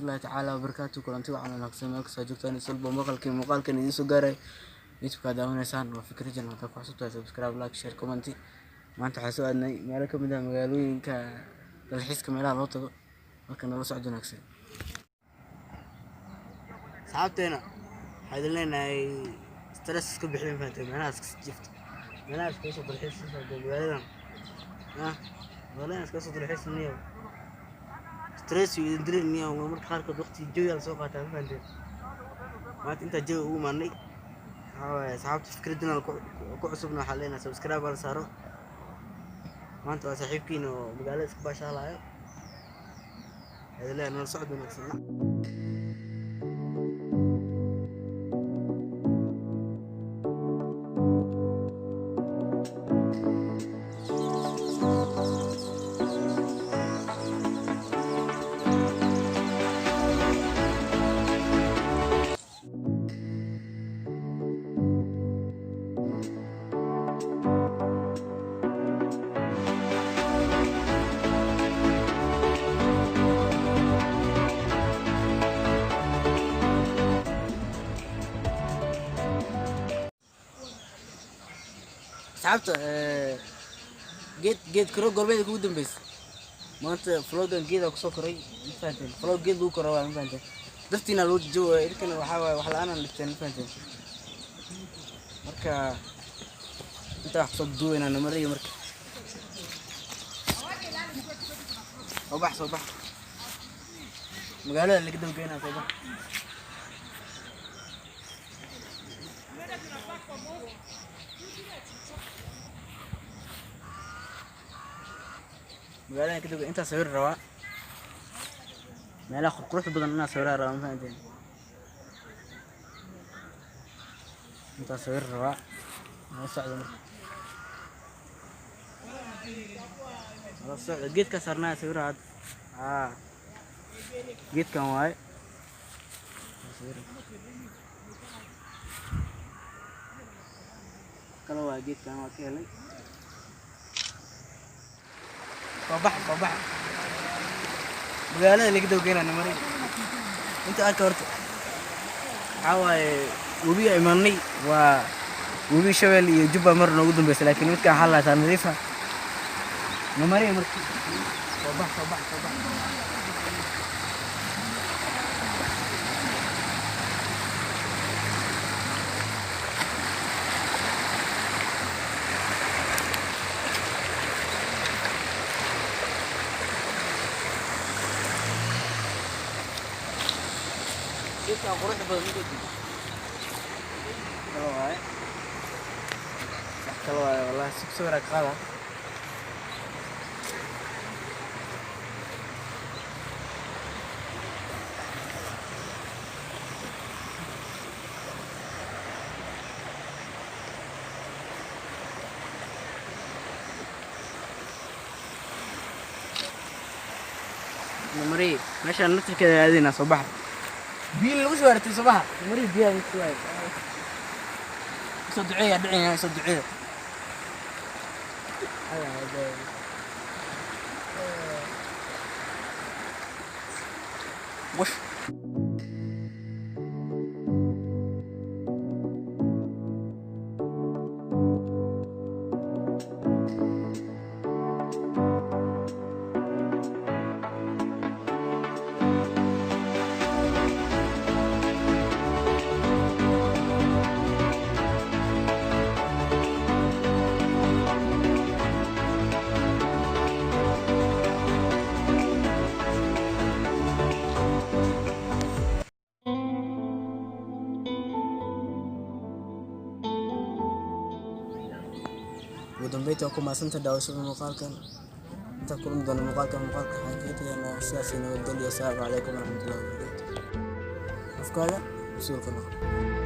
Waraxmatullaahi tacaala wabarakaatu. Kulanti wacan wanaagsan meel kastoo joogtaan, isulba maqalkii muuqaalkan idiin soo gaaray YouTube-ka daawanaysaan waa Fikri Channel. Haddaad ku cusub tahay, subscribe, like, share, comment. Maanta waxaan soo aadnay meelo ka mid ah magaalooyinka dalxiiska, meelaha loo tago. Marka nala socod wanaagsan, asxaabteena. Waxaa idin leenahay stress iska bixin, fahamtay? Meelahaas iska jifto, meelahaas iskaga soo dalxiis, magaaladan ah, magaaladan iskaga soo dalxiisanayo. Stress iyo idin dilin niyo. Marka qaarkood waqti jawi la soo qaataa, ma fahanteen? Maanta intaa jawi ugu imaanay waxaa waaye, asxaabta fikradana ku cusubna waxaa leenahay subscribe la saaro. Maanta waa saaxiibkiina oo magaalada iska baashaalayo. Waxaa idin leenahay nala socod wanaagsan. Asxaabta, geed koro goormeeda kugu dambeysay? Maanta vlogan geedaa kusoo koray, ma fahanteen? Vlog geed lagu koro waa, ma fahanteen? Dartiina loo jawaya, idinkana waxaa waaye wax la-aan aan dhigteen, ma fahanteen? Marka intaa wax kusoo duubaynaa namariyo. Marka soo bax, soo bax, magaalada laga dabgeynaa, soo bax. Magaalada kadib intaa sawir rabaa, meelaha qurquruxda badan inaa sawiraa rabaa, ma fahanteen? Intaa sawir rabaa. Nala socda marka, nala socda. Geedkaa saarnaa sawira hadda. Aa geedkan waaye. Kale waaye geedkan, waa ka helay. Soo bax, soo bax, magaalada laga dawgeynaa nimari. Inta arka horta waxaa waaye webiga imaanay, waa webi Shabeel iyo Jubba mar noogu dambeysay, laakiin midkaan waxaa la hataa nadiifa namari. Marka soo bax, soo bax, soo bax. Geedkan quruxda badan ma jeedin? Kale waaye, wax kale waaye wallahi. Sug, sawir ka qaada. Namari, meeshaan naftirkeeda aadaynaa. Soo baxa, biyo lagu soo hartay. Soo baxa namari, biyaha lagu soo hartay. Soo duceeya, dhicina, soo duceeya. Wash. Ugu dambeyntii, waa ku mahadsantahay daawashada muuqaalkan. Inta kulmi doona muuqaalkan muuqaalka, waxaan kaga tegaynaa sidaas iyo nabadgelyo. Assalaamu calaykum waraxmatullahi wabarakaatu. Afkaaga mas-uulka noqon.